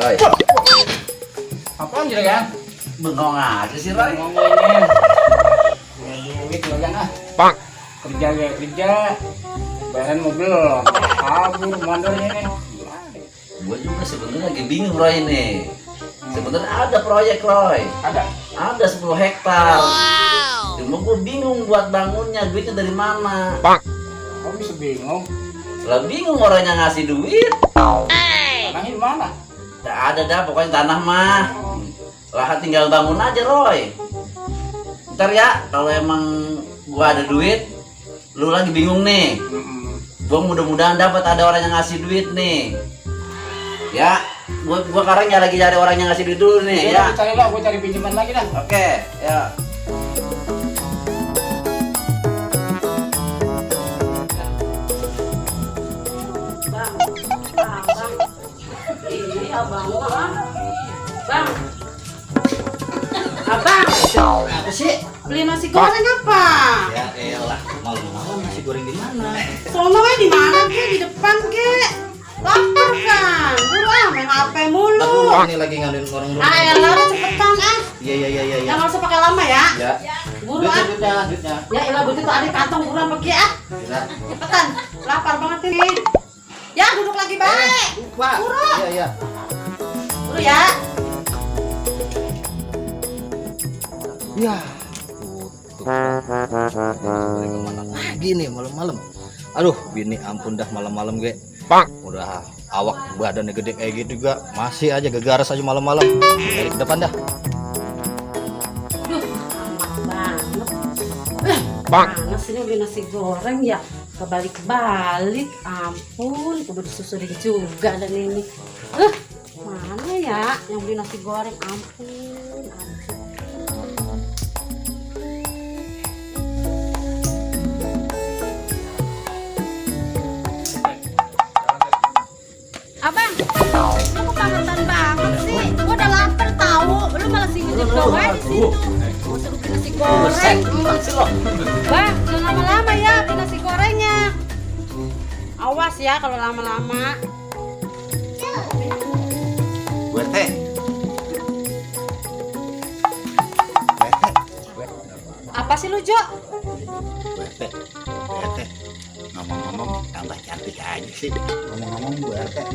Roy. Apaan gitu kan? Bengong aja sih Roy. Ngomongnya. Duit logan ah. Pak. Kerja kayak kerja. Bayaran mobil kabur mandornya nih. Gue juga sebenarnya lagi bingung Roy nih. Sebenarnya ada proyek Roy. Ada 10 hektar. Cuma gue bingung buat bangunnya, duitnya dari mana? Kok bisa bingung? Lah bingung orang yang ngasih duit. Tanahnya di mana? Gak ada dah pokoknya tanah mah. Lahan tinggal bangun aja Roy. Ntar ya kalau emang gua ada duit, lu lagi bingung nih. Gua mudah-mudahan dapat ada orang yang ngasih duit nih. Ya, gua sekarang ya lagi cari orang yang ngasih duit dulu nih ya. Cari lah, gua cari pinjaman lagi dah. Oke, ya. Bang, abang, Apa sih? beli nasi goreng apa? Ya elah, malam-malam nasi goreng di mana? Sono di mana ke? Di depan ke? Lapar kan? Buru main HP mulu. Ini lagi ngaduin orang rumah. Ah, ya lah, cepetan ah. Iya. Yang nggak usah pakai lama ya. Ya. Buru ah. Duitnya. Ya elah begitu ada kantong buruan pergi ah. Bisa. Cepetan, lapar banget ini. Ya duduk lagi baik. Pak. Buru. Iya. Buru ya. Ya, gini malam-malam. Aduh, bini ampun dah malam-malam gue. Udah awak badannya gede kayak gitu juga masih aja gegaras aja malam-malam. Dari depan dah. Duh, amat banget. Panas ini beli nasi goreng ya. Kebalik-balik, ampun, kudu disusurin juga dan ini. Mana ya yang beli nasi goreng, ampun. Abang, lu kebangetan banget sih. Gua udah lapar tahu. Lu malah sini doang di situ. Mau suruh beli nasi goreng. Bang, jangan lama-lama ya beli nasi gorengnya. Awas ya kalau lama-lama. Gue teh. Apa sih lu, Jo? Gue teh. Ngomong-ngomong tambah cantik aja sih. Ngomong-ngomong gue teh.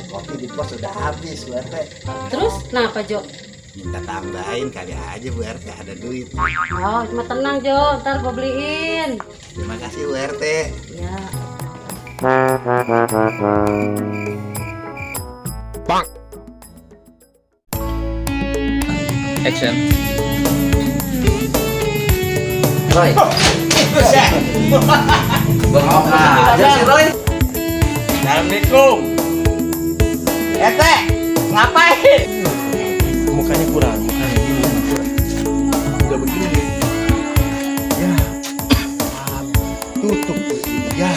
Kopi di pos udah habis gue teh. Terus kenapa, Jo? Minta tambahin kali aja Bu RT ada duit. Oh, cuma tenang, Jo. Ntar gua beliin. Terima kasih Bu RT. Ya. Action. Roy. Bengong aja sih Roy. Assalamualaikum. Ngapain? Mukanya kurang, mukanya gini kurang. Udah begini. Ya. Tutup ini. Ya,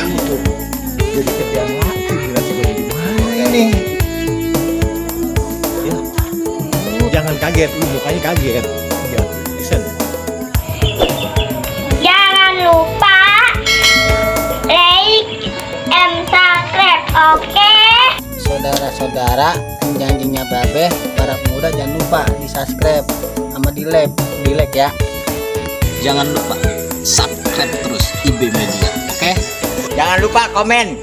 tutup. Jadi kerjaan laki bila sudah di mana ini? Ya. Jangan kaget, lu mukanya kaget. Ya, action. Jangan lupa like and subscribe, oke? Saudara-saudara, janjinya Babe, para pemuda jangan lupa di subscribe sama di like ya. Jangan lupa subscribe terus IB Media, oke? Jangan lupa komen,